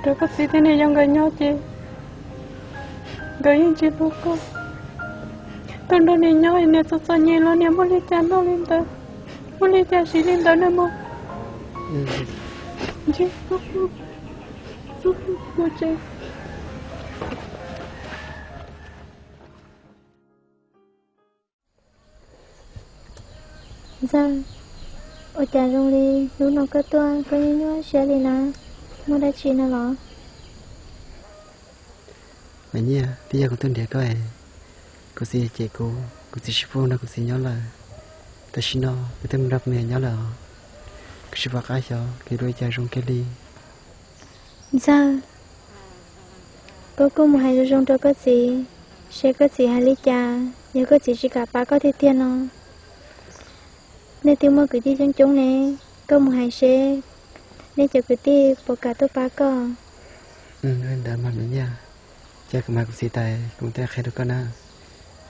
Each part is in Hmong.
Rau koj txiv thiab niam yau nkawd nyob ces nkawd yeej tsis hlub koj. Tuaj nrog niam nyob niam txom txom nyem los niam muaj li cas noj li ntawd, muaj li cas siv li ntawd nawb mog. Ntsib mus tsev. Ntxawg, ua cas zoo li hnub no koj tuaj koj nyuaj nyuaj siab li na? Muaj dab tsi no los? Mas Nyiaj, twb yog kuv tuaj nrhiav koj es kuv txiv cem kuv, kuv txiv tsis pub nrog kuv txiv nyob lawm. Tam sim no kuv twb mus nrog kuv niam nyob lawm os. Kuv tsis pom qab xyov kuv yuav ua li cas zoo kiag li. Ntxawg, koj kuj mus hais zoo zoo rau koj txiv, seb koj txiv hais li cas. Yog koj txiv tsis kam pab koj tiag tiag no, nej twb muaj kwv tij coob coob ne, koj mus hais seb nej cov kwv tij puas kam tuaj pab koj. Ntawd mas Nyiaj, cia kuv mas kuv txiv tas kuv mam qhia rau koj na.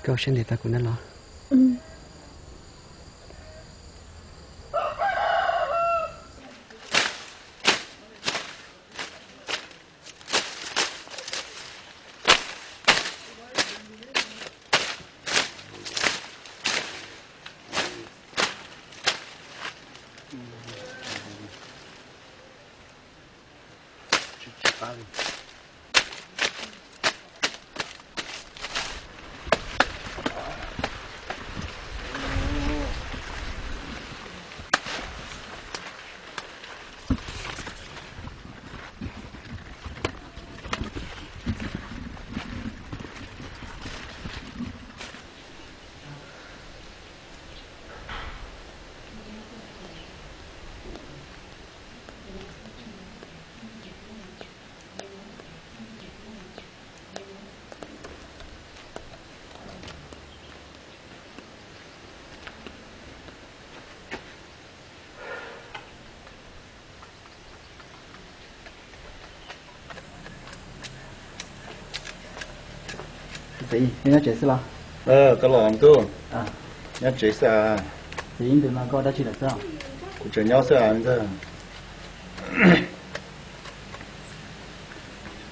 Koj ua siab ntev tos kuv na los. Txiv, neb nyob tsev xwb los? Koj los ntuj, nyob tsev xwb. Txiv, ntawm no koj dab tsi lawm xwb? Kuv tseem nyob xwb ntag.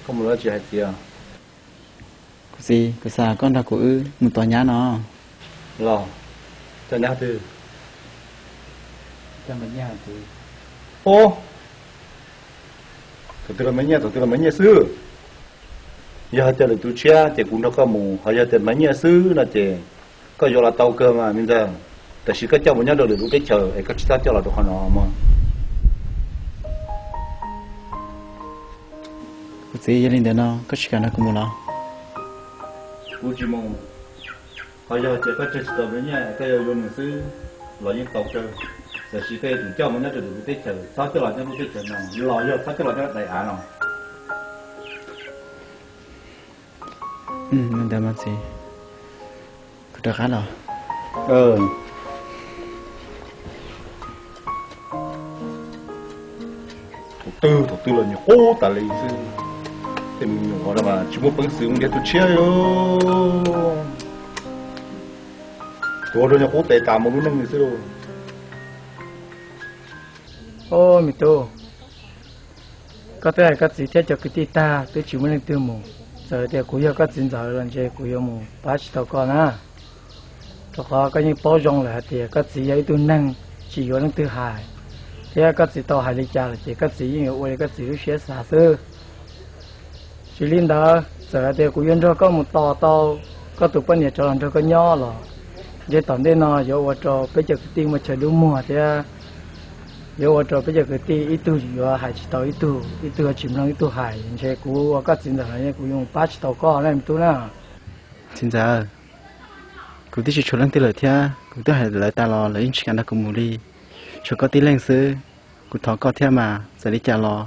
Koj mus dab tsi hais txiv? Kuv txiv, kuv xav koj nrog kuv wb mus tos nyab no. Los, coj nyab twg? Ub, thaum twg los mas nyiaj, thaum twg los mas nyiaj xwb. Yog hais tias lwm tus tshiab ces kuv nrog koj mus, ho yog tias mas nyiaj xwb no ces koj yuav los tau kawg mas me ntxawg. Tab sis koj coj mus nyob rau lwm lub teb chaws es koj tsis txhob coj los rau qhov no mog. Kuv txiv, yog li ntawd no koj tsis kam nrog kuv mus los? Kuv tsis mus. Ho yog tias koj tseg tsis tau mas nyiaj koj yuav yuav nws xwb los yeej tau kawg. Tab sis koj yuav tsum coj mus nyob rau lwm lub teb chaws, txhob coj los nyob lub teb chaws no los yog txhob coj los nyob daim av no. Ntawd mas txiv, kuv rov qab los. Thaum twg thaum twg los nyuam qhuav tas li xwb. Tej me nyuam no mas tsis muaj peev xwm mus nrhiav tus tshiab li. Tuav rau nyuam qhuav tes tas mus lub neej li xwb lauj. Ub, me tub, koj twb hais koj txiv thiab cov kwv tij tag twb tsis muaj leej twg mus. Txawm tias kuv yog koj txiv ntxawm los ntshe kuv yuav mus pab tsis tau koj na. Rau qhov koj yeej paub zoo lawm hais tias koj txiv yog ib tug neeg tsis yuav leej twg hais, thiab koj txiv tau hais li cas lawm ces koj txiv yeej yuav ua li koj txiv lub siab xav xwb. Tsis li ntawd, txawm hais tias kuv yuav nrog koj mus tos tau koj tus poj niam rov los nrog koj nyob los, ntshe tom ntej no yuav ua rau peb cov kwv tij muaj chaw dub muag thiab yuav ua rau peb cov kwv tij ib tug yuav hais tsis tau ib tug, ib tug yuav tsis mloog ib tug hais. Ntshe kuv ua koj txiv ntxawm los kuv yuav mus pab tsis tau koj na me tub na. Txiv ntxawm, kuv twb tsis tshuav leej twg lawm thiab, kuv twb hais lawv tas los lawv yeej tsis kam nrog kuv mus li. Tshuav koj tib leeg xwb. Kuv thov koj thiab mas, txawm li cas los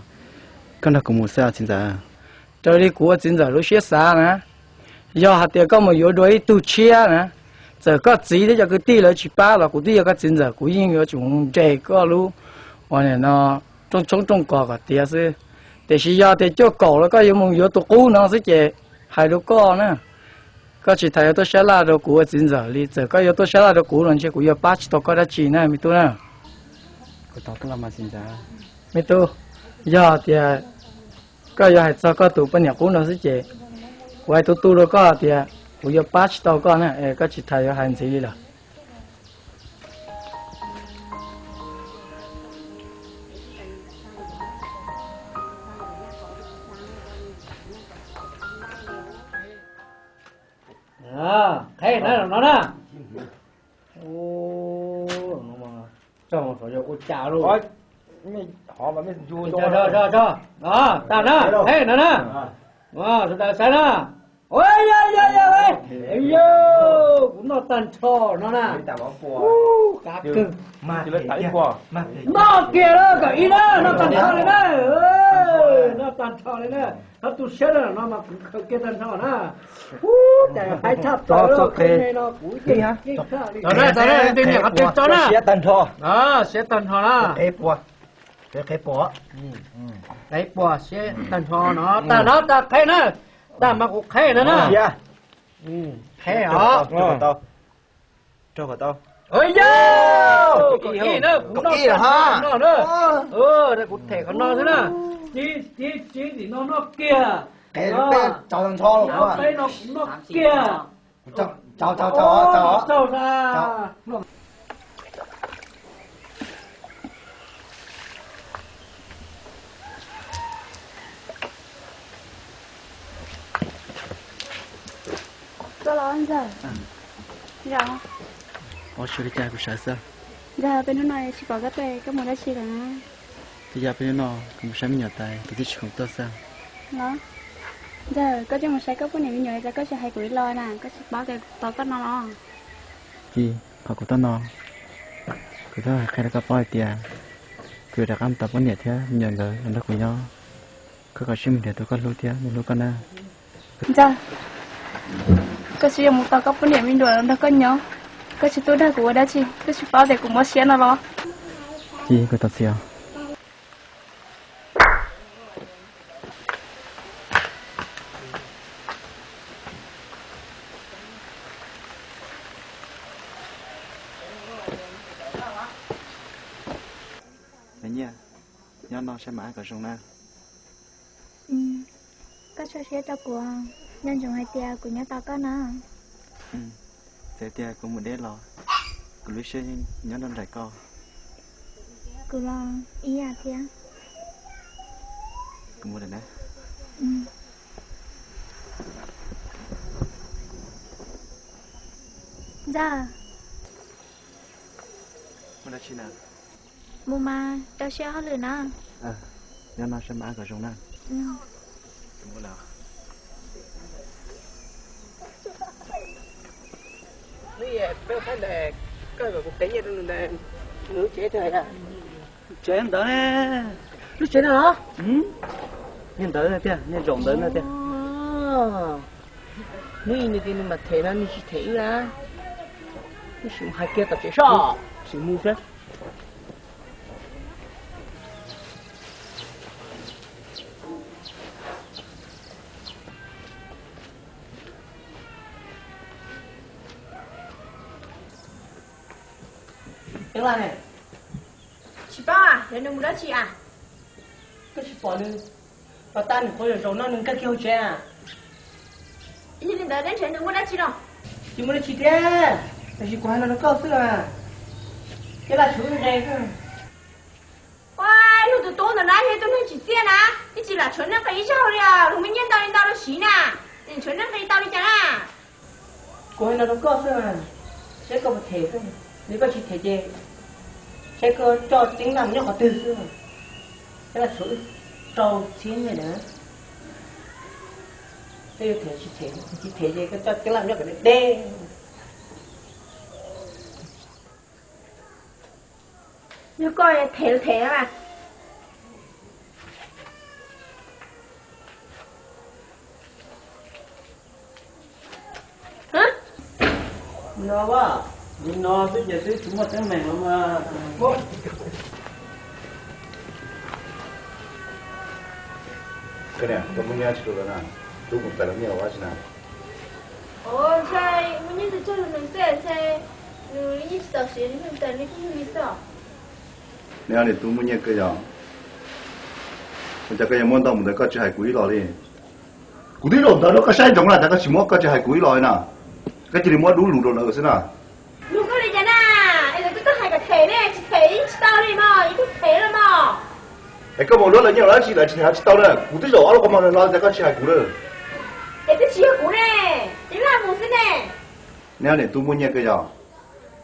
koj nrog kuv mus xwb os txiv ntxawm. Raws li kuv ua txiv ntxawm lub siab xav na, yog hais tias koj mus yuav dua ib tug tshiab na, txawm koj txiv thiab cov kwv tij lawv tsis pab los kuv twb yog koj txiv ntxawm, kuv yeej yuav tsum nres koj lub uas nim no rooj tshoob rooj kos kom tiav xwb. Tiam sis yog tias cuaj kaum los koj yuav mus yuav tus qub no xwb ces hais rau koj na, koj tsis tas yuav tuaj sab laj rau kuv ua txiv ntxawm li. Txawm koj yuav tuaj sab laj rau kuv los ntshe kuv yuav pab tsis tau koj dab tsi na me tub na. Me tub, yog tias Koj yuav hais txog koj tus poj niam qub no xwb ces kuv hais tu tu rau koj tias kuv yuav pab tsis tau koj na, es koj tsis tas yuav hais ntxiv li lawm. Qheb na, no na. Ua cas lawm? Tag na, qheb no na. Sawv daws saib na. Yog, yog, yog, yog, kuv noj tag nrho no na. Qav kawg. Noj kiag lawm, kom ib na, noj tag nrho li na. Noj tag nrho li na. Qhov tu siab no mas kuv khaws kiag tag nrho na. Ub, cas haib tshaj plaws li, qhov me no kuv yeej, yeej tshaj li. Siab tag nrho. Siab tag nrho na. Qheb puas, qheb puas, qheb puas siab tag nrho no. Tag no tag qheb na. Tag mas kuv qheb no na. Qheb os. Rau kom tau. Yog, kaum ib na, kuv noj tag nrho no na. Kuv them qhov no xwb na. Tsib, tsib tim no noj kiag. Qheb peb tag nrho los, peb no kuv noj kiag. Tsaug, tsaug, tsaug, tsaug. Koj los ntxawg. Ua li cas kuv sawv xwb. Ntxawg, peb hnub no tsis pom koj tuaj, koj mus dab tsi lawm na? Twb yog peb hnub no kuv mus saib me nyuam tas, kuv twb tsis khoom tuaj xwb. Los, ntxawg, koj coj mus saib koj poj niam me nyuam tas koj tsis hais kuv ib los na, koj tsis paub tias kuv tos koj no los? Ci, qhov kuv tuaj no, kuv tuaj hais qhia rau koj paub hais tias kuv yuav rov qab mus tos poj niam thiab me nyuam nkawd los nrog kuv nyob. Koj kom siab mus nrhiav tus koj hlub thiab nws hlub koj na. Ntxawg, koj tsis yuav mus tos koj poj niam me nyuam los nrog koj nyob, koj tsis tuaj dag kuv ua dab tsi? Koj tsis paub tias kuv mob siab no los? Ci, kuv thov txim os. Nyiaj, nyob no saib mam ab kom zoo na. Koj tso siab rau kuv, nco ntsoov hais tias kuv nyob tos koj na. Txawm tias kuv mus deb los, kuv lub siab nyob nrog nraim koj. Kuv los ib yam thiab. Kuv mus lawm na. Ntxawg, mus dab tsi na? Mus mas rau siab hauj lwm na. Nyob no saib mam ab kom zoo na. Hnub peb thaij ntawd, koj kom kuv qev nyiaj rau nws ntawd, nws lub tsev tiag. Tsev ntawd ne? Lub tsev no los? Niag ntawd tiag, niag zaum ntawd no tiag. Hnub ib nws tias nws mam them no nws tsis them wb na. Wb sim mus hais kiag tom tsev soj, sim mus thiab. Tub Laj ne? Tsis paub, yog nws mus dab tsi a? Koj tsis pom nws, pas tag nws qhuav zaum no nws nkag kiag hauv tsev a. Yog li ntawd neb nrhiav nws muaj dab tsi los? Tsis muaj dab tsi thiab, tab sis kuv hais no rau koj xwb a, Tub Laj tshuav wb nqe xwb. Ua, luag tus tub ntawm no yog ib tug neeg tsim txiaj na, yeej tsis lam tshuav neeg nqi ib zaug li os, luag muaj nyiaj ntau li ntau rau siv na, tshuav neeg nqi tau li cas na? Kuv hais no rau koj xwb, saib koj puas them xwb, yog koj tsis them ces saib koj coj Tub Laj mus nyob qhov twg xwb. Tub Laj tshuav wb rau txhiab nyiaj ntawd, koj yuav them tsis them, tsis them ces koj coj Tub Laj nyob kom deb deb. Yog koj them them na. No, li no xwb ces twb tsis muaj teeb meem los mas. Koj niam, koj muaj nyiaj tsis rau lawv na, rub mus pem lawv nyiaj ua dab tsi na? Ua, ntshai muaj nyiaj tsis tau rau nws xwb, ntshai nws yeej tsis txaus siv li, nws tas li kuj yog li xwb. Neb ob niam tub muaj nyiaj kawg yog? Ua cas koj yuav muab ntau mus ntawd koj tsis hais kuv ib los li? Kuv twb zaum ntawd rau koj saib ntsoov na, cas koj tsis muab, koj tsis hais kuv ib los li na? Koj cia li muab dub lus rau lawv xwb na. Nug koj li cas na? Es lawv twb tuaj hais kom them ne, tsis them yeej tsis tau li mog, yeej tuaj them lawm mog. Es koj mus luag lawv nyiaj lawv tsis, lawv tsis them tsis tau na, kuv twb zaum ob lub qhov muag no los cas koj tsis hais kuv na? Es twb tsis yog kuv ne, yeej laj mus xwb ne. Neb ob niam tub muaj nyiaj kawg yog?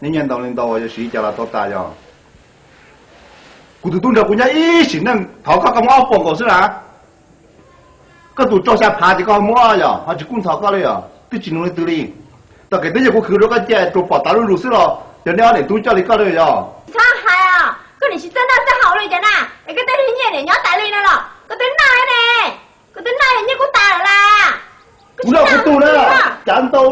Neb nyiaj ntau li ntau yog siv li cas los tau tas yog? Kuv tus tub nrog kuv nyob ib sim neej thov koj, koj muab ob puas nkaus xwb na. Koj tus rau xya phav ces koj muab yog ho tsis kub ntxhov koj li yog, twb tsis nug leej twg li. Txoj kev twb yog kuv khwv rau koj cia rau pom tas lub lus xwb los yog neb ob niam tub coj li koj li yog? Txhob hais os, koj niam tsis txawj noj txawj haus li cas na, es koj tej nyiaj niam nyob tas li no los koj twb noj ne, koj twb noj yog nyiaj kuj tas lawm las. Kuv noj kuv tug na, cav ntau.